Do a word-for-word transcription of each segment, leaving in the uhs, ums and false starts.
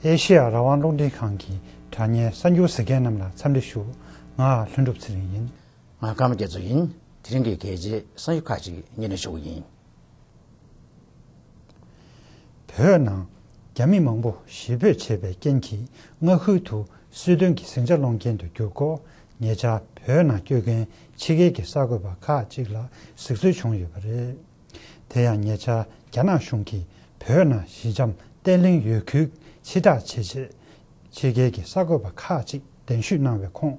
ཨེ་ཤེ་ཡ་རང་དབང་རླུང་འཕྲིན་ཁང་གི་དྲ་བརྙན་གསར་འགྱུར་གཟིགས་མཁན་རྣམས་ལ་འཚམས་འདྲི་ཞུ། ང་ལྷུན་གྲུབ་ཚེ་རིང་ཡིན། ང་ཀརྨ་རྒྱ་མཚོ་ཡིན། དེ་རིང་གི་གལ་ཆེའི་གསར་འགྱུར་ཁག་ཅིག་སྙན་སྒྲོན་ཞུ་གི་ཡིན། བོད་ནང་རྒྱ་མི་མང་པོ་གཞིས་སྤོས་བྱས་པའི་རྐྱེན་གྱིས་མངའ་ཁུལ་དུ་སྲིད་དོན་གྱི་ཟིང་ཆ་སློང་རྐྱེན་དུ་གྱུར་སྐོར། ཉེ་ཆར་བོད་ནང་བསྐྱོད་མཁན་ཕྱི་རྒྱལ་གྱི་གསར་འགོད་པ་ཁག་ཅིག་ལ་གཟིགས་ཚུལ་བྱུང་ཡོད་པ་རེད། དེ་ཡང་ཉེ་ཆར་རྒྱ་ནག་གཞུང་གིས་བོད་ནང་ཞི་འཇམ་བརྟན་ལྷིང་ཡོད་ཁུལ་ཕྱིར་བསྒྲགས་བྱེད་ཆེད། ཕྱི་རྒྱལ་གྱི་གསར་འགོད་པ་ཁག་ཅིག་གདན་ཞུ་གནང་བའི་ཁོངས།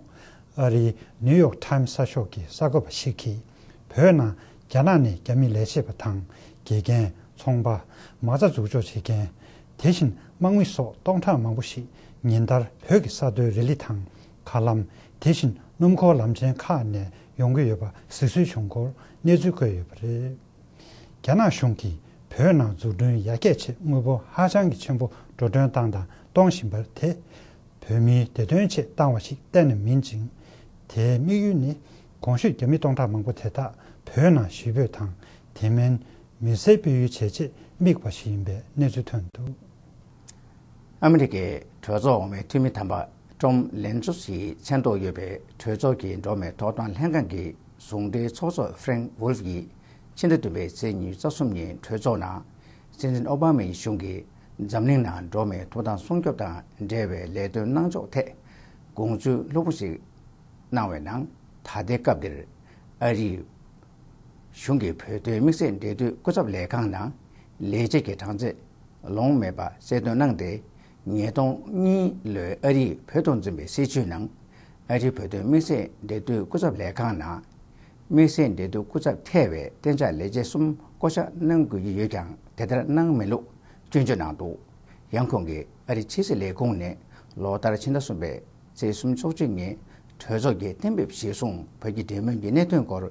ཨ་རིའི་ནིའུ་ཡོག་ཊའིམ་གསར་ཤོག་གི་གསར་འགོད་པ་ཞིག་གིས། བོད་ནང་རྒྱ་ནག་ནས་རྒྱ་མི་ལས་བྱེད་པ་དང་། དགེ་རྒན། ཚོང་པ། མ་རྩ་འཛུགས་འཇོག་བྱེད་མཁན། དེ་བཞིན་དམག་མི་སོགས་སྟོང་ཕྲག་མང་པོ་ཞིག་ཉིན་ལྟར་བོད་ཀྱི་ས་མཐོའི་རི་ལི་དང་། མཁའ་ལམ། དེ་བཞིན་སྣུམ་འཁོར་ལམ་ཆེན་ཁག་ནས་ཡོང་གི་ཡོད་པ་གཟིགས་ཚུལ་བྱུང་སྐོར་གནས་ཚུལ་བཀོད་ཡོད་པ་རེད། རྒྱ་ནག་གཞུང་གིས་བོད་ནང་འཛུགས་སྐྲུན་ཡར་རྒྱས་ཆེད་དངོས་པོ་ཧ་ཅང་གི་ཆེན་པོ་འགྲོ་གྲོན་བཏང་དང་གཏོང་བཞིན་པ་དེ། བོད་མིའི་བདེ་དོན་ཆེད་བཏང་བ་ཞིག་གཏན་ནས་མིན་ཅིང་། དེའི་དམིགས་ཡུལ་ནི། གོང་ཞུས་རྒྱ་མི་སྟོང་ཕྲག་མང་པོ་དེ་དག་བོད་ནང་གཞིས་སྤོས་དང་། དེ་མིན། མི་སེར་སྤོ་ཡུལ་བྱེད་ཆེད་དམིགས་པ་ཞིག་ཡིན་པའི་གནས་ཚུལ་ཐོན་འདུག། ཨ་མི་རི་ཀའི་གྲོས་ཚོགས་འོག་མའི་འཐུས་མི་དམ་པ་ཀྲོམ་ལན་ཙུ་ཞིག་མཚན་ཐོགས་ཡོད་པའི་གྲོས་ཚོགས་ཀྱི་འགྲོ་བ་མིའི་ཐོབ་ཐང་ལྷན་ཁང་གི་ཟུང་འབྲེལ་ཚོགས་གཙོ་ཧྥ་རེང་ཝུལ་ཕ་ཡིས་ཕྱི་ཟླ་བདུན་པའི་ཚེས་ཉི་ཤུ་རྩ་གསུམ་ཉིན་གྲོས་ཚོགས་ནང་སྲིད་འཛིན་ཨོ་བྷ་མ་ཡི་གཞུང་གིས་འཛམ་གླིང་ནང་འགྲོ་བ་མིའི་ཐོབ་ཐང་སྲུང་སྐྱོབ་དང་འབྲེལ་བའི་ལས་དོན་གནང་ཕྱོགས་ཐད་དགོངས་ཚུལ་ལྷུག་པོ་ཞིག་གནང་བའི་ནང་། ད་ལྟའི་སྐབས་འདིར་ཨ་རིའི་གཞུང་གིས་བོད་དོན་དམིགས་བསལ་འབྲེལ་མཐུད་སྐུ་ཚབ་ལས་ཁང་ནང་ལས་བྱེད་ཀྱི་གྲངས་ཚད་ལོང་མེད་པ་གསལ་སྟོན་གནང་སྟེ། ཉིས་སྟོང་གཉིས་ལོའི་ཨ་རིས་བོད་དུ་འཛིན་པའི་སྲིད་བྱུས་ནང་། ཨ་རིའི་བོད་དོན་དམིགས་བསལ་འབྲེལ་མཐུད་སྐུ་ཚབ་ལས་ཁང་ནང་དམིགས་བསལ་འབྲེལ་མཐུད་སྐུ་ཚབ་ཐེ་བའི་གཏན་འཇགས་ལས་བྱེད་གསུམ་བསྐོ་གཞག་གནང་དགོས་ཀྱི་ཡོད་ཀྱང་། དེ་ལྟར་གནང་མེད་ལུགས་སྐྱོན་བརྗོད་གནང་འདུག། ཡང་ཁོང་གིས་ཨ་རིའི་ཕྱི་སྲིད་ལས་ཁུངས་ནས་ལོ་ལྟར་ཕྱི་ཟླ་གསུམ་པའི་ཚེས་སུམ་ཅུ་སོ་གཅིག་ཉིན་གྲོས་ཚོགས་ཀྱིས་གཏན་འབེབས་གཞིར་བཟུང་བོད་ཀྱི་འབྲེལ་མོལ་གྱི་གནད་དོན་སྐོར་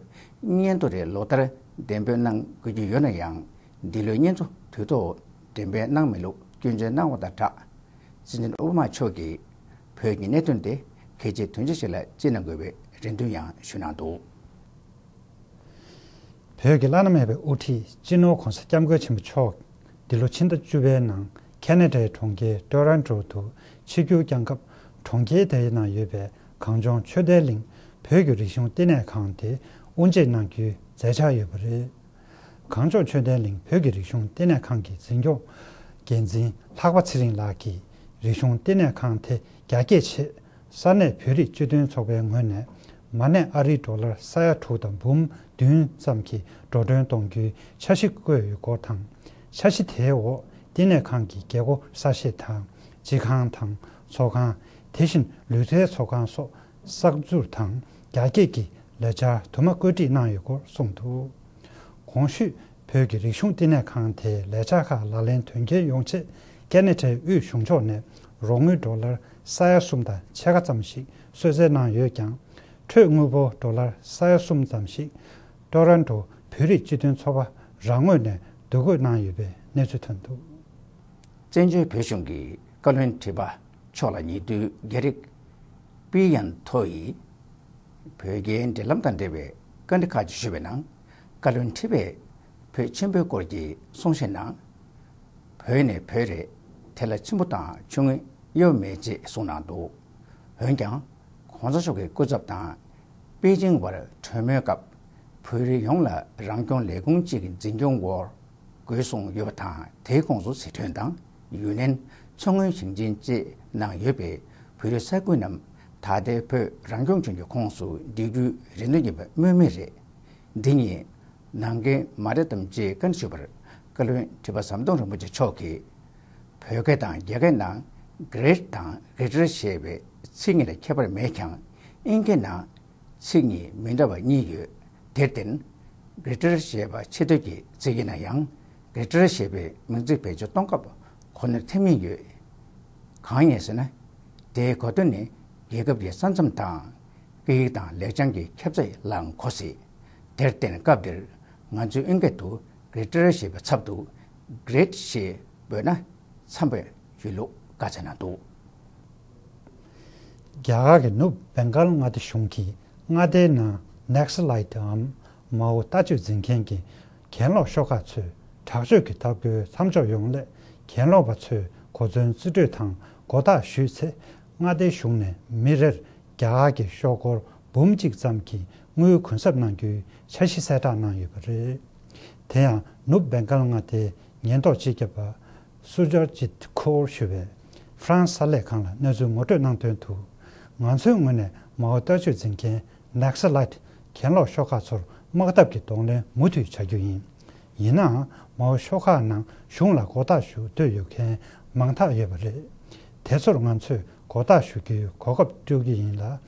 སྙན་ཐོ་རེ་ལོ་ལྟར་འདོན་སྤེལ་གནང་དགོས་ཀྱི་ཡོད་ན་ཡང་། འདི་ལོའི་སྙན་ཐོ་དུས་ཐོག་འདོན་སྤེལ་གནང་མེད་ལུགས་སྐྱོན་བརྗོད་གནང་བ་དང་སྦྲགས། སྲིད་འཛིན་ཨོ་བྷ་མ་མཆོག་གིས་བོད་ཀྱི་གནད་དོན་དེ་གལ་ཆེའི་དོན་ཆེན་ཞིག་ལ་བརྩིས་གནང་དགོས་པའི་རེ་འདུན་ཡང་ཞུ་གནང་འདུག། བོད་ཀྱི་བླ་ན་མེད་པའི་དབུ་ཁྲིད་སྤྱི་ནོར་༧གོང་ས་༧སྐྱབས་མགོན་ཆེན་པོ་མཆོག་འདི་ལོ་ཕྱི་ཟླ་བཅུ་པའི་ནང་ཁེ་ན་ཌའི་གྲོང་ཁྱེར་ཊོ་རོན་ཊོ་དུ་ཆིབས་བསྒྱུར་བསྐྱངས་སྐབས། གྲོང་ཁྱེར་དེའི་ནང་ཡོད་པའི་གངས་ལྗོངས་ཆོས་ལྡན་གླིང་བོད་ཀྱི་རིག་གཞུང་བསྟི་གནས་ཁང་དེ་དབུ་འབྱེད་གནང་རྒྱུའི་མཛད་འཆར་ཡོད་པ་རེད། གངས་ལྗོངས་ཆོས་ལྡན་གླིང་བོད་ཀྱི་རིག་གཞུང་བསྟི་གནས་ཁང་གི་འཛིན་སྐྱོང་འགན་འཛིན་ལྷག་པ་ཚེ་རིང་ལགས་ཀྱིས། རིག་གཞུང་བསྟི་གནས་ཁང་དེ་རྒྱ་སྐྱེད་ཆེད། ས་གནས་བོད་རིགས་སྤྱི་མཐུན་ཚོགས་པའི་ངོས་ནས་མ་གནས་ཨ་རིའི་ཌོ་ལར་ས་ཡ་དྲུག་དང་འབུམ་བདུན་ཙམ་གྱི་འགྲོ་གྲོན་གཏོང་རྒྱུའི་འཆར་གཞི་བཀོད་ཡོད་སྐོར་དང་། འཆར་གཞི་དེའི་འོག་བསྟི་གནས་ཁང་གི་རྒྱལ་སྒོ་གསར་བཞེངས་དང་། སྤྱི་ཁང་དང་ཚོགས་ཁང་། དེ་བཞིན་ལུས་རྩལ་ཚོགས་ཁང་སོགས་གསར་འཛུགས་དང་རྒྱ་སྐྱེད་ཀྱི་ལས་འཆར་དུ་མ་བཀོད་སྒྲིག་གནང་ཡོད་སྐོར་གསུངས་འདུག། གོང་ཞུས་བོད་ཀྱི་རིག་གཞུང་བསྟི་གནས་ཁང་དེའི་ལས་འཆར་ཁག་ལག་ལེན་དོན་འཁྱོལ་ཡོང་ཆེད་ཀེ་ན་ཌའི་དབུས་གཞུང་ཕྱོགས་ནས་རོགས་དངུལ་ཌོ་ལར་ས་ཡ་གསུམ་དང་ཕྱེད་ཀ་ཙམ་ཞིག་གསོལ་སྩལ་གནང་ཡོད་ཀྱང་། འཕྲོས་དངུལ་འབོར་ཌོ་ལར་ས་ཡ་གསུམ་ཙམ་ཞིག་ཊོ་རོན་ཊོ་བོད་རིགས་སྤྱི་མཐུན་ཚོགས་པ་རང་ངོས་ནས་བསྡུ་དགོས་གནང་ཡོད་པའི་གནས་ཚུལ་ཐོན་འདུག། བཙན་བྱོལ་བོད་གཞུང་གི་བཀའ་བློན་ཁྲི་པ་མཆོག་ལ་ཉེ་དུས་རྒྱ་རིགས་པི་ཡན་ཐོ་ཡིས་བོད་རྒྱའི་འབྲེལ་ལམ་དང་འབྲེལ་བའི་བཀའ་འདྲི་ཁག་ཅིག་ཞུས་པའི་ནང་། བཀའ་བློན་ཁྲི་པས་བོད་ཆེན་པོའི་སྐོར་གྱི་གསུང་བཤད་ནང་། བོད་ནི་བོད་རེད། དེ་ལ་ཆེན་པོ་དང་ཆུང་ངུ་ཡོད་མེད་ཅེས་གསུངས་གནང་འདུག། འོན་ཀྱང་། གོང་ས་མཆོག་གི་སྐུ་ཚབ་དང་པེ་ཅིང་བར་གྲོས་མོལ་སྐབས། བོད་རིགས་ཡོངས་ལ་རང་སྐྱོང་ལས་ཁུངས་གཅིག་གི་འཛིན་སྐྱོང་འོག་དགོས་གསུངས་ཡོད་པ་དང་། དེའི་ཁོངས་སུ་སི་ཁྲོན་དང་ཡུན་ནན། མཚོ་སྔོན་ཞིང་ཆེན་བཅས་ནང་ཡོད་པའི་བོད་རིགས་ས་ཁུལ་རྣམས་ད་ལྟའི་བོད་རང་སྐྱོང་ལྗོངས་ཀྱི་ཁོངས་སུ་སྒྲིལ་རྒྱུའི་རེ་འདུན་ཡིན་པ་སྨོས་མེད་རེད། འདི་གཉིས་ནང་འགལ་མ་རེད་དམ་ཅེས་བཀའ་འདྲི་ཞུས་པར། བཀའ་བློན་ཁྲི་པ་ཟམ་གདོང་རིན་པོ་ཆེ་མཆོག་གིས། བོད་སྐད་དང་རྒྱ་སྐད་ནང་གི་རེད་དང་གི་ཊར་ཞེས་པའི་ཚིག་གཉིས་ལ་ཁྱད་པར་མེད་ཀྱང་། ཨིན་སྐད་ནང་ཚིག་གཉིས་མི་འདྲ་བ་གཉིས་ཡོད། དེར་བརྟེན། གི་ཊར་ཞེས་པ་ཆེ་བསྟོད་ཀྱི་ཚིག་ཡིན་ན་ཡང་། གི་ཊར་ཞེས་པའི་མིང་ཚིག་བེད་སྤྱོད་གཏོང་སྐབས་གོ་གནས་ཐེབས་ངེས་ཡོད། གང་ཡིན་ཟེར་ན། དེའི་གོ་དོན་ནི་རྒྱལ་ཁབ་ཀྱི་ས་མཚམས་དང་། སྐད་ཡིག་དང་ལེགས་བྱང་གི་ཁྱབ་ཚད་ལའང་གོ་སྲིད། དེར་བརྟེན་སྐབས་འདིར་ང་ཚོས་ཨིན་སྐད་དུ་གི་ཊར་ཞེས་པའི་ཚབ་ཏུ་གི་རེད་ཞེས་འབོད་ན་འཚམ་པའི་ཡོད་ལུགས་བཀའ་སྩལ་གནང་འདུག། རྒྱ་གར་གྱི་ནུབ་བེང་གལ་མངའ་སྡེ་གཞུང་གིས་མངའ་སྡེའི་ནང་ནེག་སི་ལའིཊ་འམ་མའོ་ལྟ་སྤྱོད་འཛིན་མཁན་གྱི་གྱེན་ལོག་ཤོག་ཁག་ཚོས་དྲག་སྤྱོད་ཀྱི་འཐབ་རྒོལ་མཚམས་འཇོག་ཡོང་སླད། གྱེན་ལོག་པ་ཚོས་ གོ་མཚོན་རྩིས་སྤྲོད་དང་སྒོ་རྟགས་ཞུས་ཚེ། མངའ་སྡེའི་གཞུང་ནས་མི་རེར་རྒྱ་གར་གྱི་ཤོག་སྒོར་འབུམ་གཅིག་ཙམ་གྱི་དངུལ་གུན་གསབ་གནང་རྒྱུའི་འཆར་གཞི་གསལ་བསྒྲགས་གནང་ཡོད་པ་རེད། དེ་ཡང་ནུབ་བེང་གལ་མངའ་སྡེའི་ཉེན་རྟོག་སྤྱི་ཁྱབ་པ་སུ་ཇར་ཇིད་ཁོར་ཞུ་བས་ཧྥ་རན་སི་གསར་ལས་ཁང་ལ་གནས་ཚུལ་ངོ་སྤྲོད་གནང་དོན་དུ། ང་ཚོའི་ངོས་ནས་མའོ་ལྟ་སྤྱོད་འཛིན་མཁན་ནག་སི་ལའིད་གྱེན་ལོག་ཤོག་ཁག་ཚོར་དམག་འཐབ་ཀྱི་གདོང་ལེན་མུ་མཐུད་བྱ་རྒྱུ་ཡིན། ཡིན་ནའང་མའོ་ཤོག་ཁག་ནང་གཞུང་ལ་སྒོ་རྟགས་ཞུ་འདོད་ཡོད་མཁན་མང་དག་ཡོད་པ་རེད། དེ་ཚོར་ང་ཚོས་སྒོ་རྟགས་ཞུ་རྒྱུའི་གོ་སྐབས་སྤྲོད་ཀྱི་ཡིན་ལ།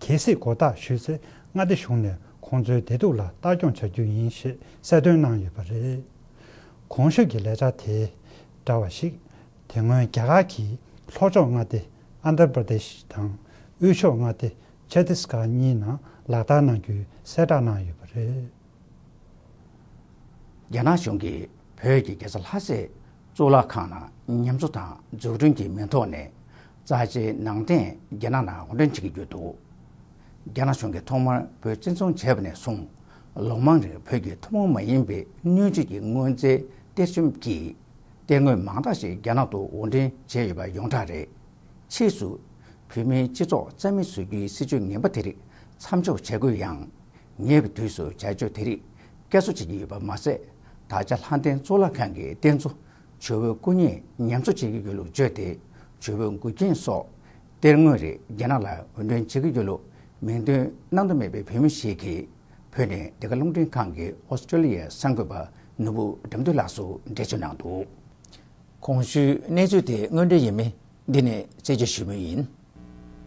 གལ་སྲིད་སྒོ་རྟགས་ཞུས་ཚེ་མངའ་སྡེ་གཞུང་ནས་ཁོང་ཚོའི་བདེ་སྡུག་ལ་ལྟ་སྐྱོང་བྱ་རྒྱུ་ཡིན་ཞེས་གསལ་སྟོན་གནང་ཡོད་པ་རེད། གོང་ཞུས་ཀྱི་ལས་འཆར་དེ་འདྲ་བ་ཞིག་དེ་སྔོན་རྒྱ་གར་གྱི་ལྷོ་ཕྱོགས་མངའ་སྡེ་ཨན་དྷྲ་པྲ་དེཤ་དང་། དབུས་ཕྱོགས་མངའ་སྡེ་ཆ་ཏིས་གྷར་གཉིས་ནང་ལག་བསྟར་གནང་རྒྱུའི་གསལ་བསྒྲགས་གནང་ཡོད་པ་རེད། རྒྱ་ནག་གཞུང་གིས་བོད་ཀྱི་རྒྱལ་ས་ལྷ་སའི་གཙུག་ལག་ཁང་ནང་ཉམས་གསོ་དང་འཛུགས་སྐྲུན་གྱི་མིང་ཐོག་ནས་རྩ་ཆེའི་ནང་རྟེན་རྒྱ་ནག་ནང་འོར་འདྲེན་བྱེད་ཀྱི་ཡོད་འདུག་རྒྱ་ནག་གཞུང་གིས་ཐོག་མར་བོད་བཙན་བཟུང་བྱས་པ་ནས་བཟུང་ལོ་མང་རིང་བོད་ཀྱི་ཐུན་མོང་མ་ཡིན་པའི་སྣོད་བཅུད་ཀྱི་དངོས་རྫས་གཏེར་བཅོམ་གྱིས་གཏེར་དངོས་མང་དག་ཞིག་རྒྱ་ནག་ཏུ་འོར་འདྲེན་བྱས་ཡོད་པ་ཡོངས་གྲགས་རེད། ཕྱིས་སུ་བོད་མིའི་སྤྱི་ཚོགས་རྩ་མེད་བཟོ་རྒྱུའི་སྲིད་བྱུས་ངན་པ་དེ་རིགས་མཚམས་འཇོག་བྱ་དགོས་ཡང་། ཉེ་བའི་དུས་སུ་བྱ་སྤྱོད་དེ་རིགས་བསྐྱར་གསོ་བྱེད་ཀྱི་ཡོད་པ་མ་ཟད། ད་ཆ་ལྷ་ལྡན་གཙུག་ལག་ཁང་གི་རྟེན་གཙོ་ཇོ་བོའི་སྐུ་བརྙན་ཉམས་གསོ་བྱེད་ཀྱི་ཡོད་ལུགས་བརྗོད་དེ། ཇོ་བོའི་མགུལ་རྒྱན་སོགས་གཏེར་དངོས་རིགས་རྒྱ་ནག་ལ་འོར་འདྲེན་བྱེད་ཀྱི་ཡོད་ལུགས་མིང་འདོན་གནང་འདོད་མེད་པའི་བོད་མི་ཞིག་གིས་བོད་ནས་འདི་ག་རླུང་འཕྲིན་ཁང་གི་ཨོ་སི་ཀྲོ་ལི་ཡའི་གསར་འགོད་པ་ནོར་བུ་དགྲ་འདུལ་ལགས་སུ་འགྲེལ་བརྗོད་གནང་འདུག་གོང་ཞུས་གནས་ཚུལ་དེ་དངོས་འབྲེལ་ཡིན་མིན་འདི་ནས་རྩད་གཅོད་ཞུ་མུས་ཡིན།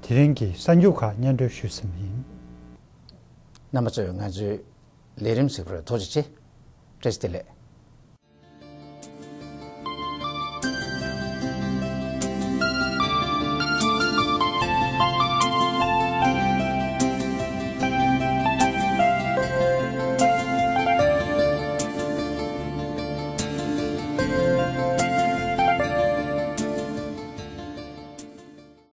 དེ་རིང་གི་གསར་འགྱུར་ཁག་སྙན་སྒྲོན་ཞུས་ཟིན་པ་ཡིན། རྣམ་པ་ཚོས་ང་ཚོའི་ལས་རིམ་གཟིགས་པར་ཐུགས་རྗེ་ཆེ། བཀྲ་ཤིས་བདེ་ལེགས།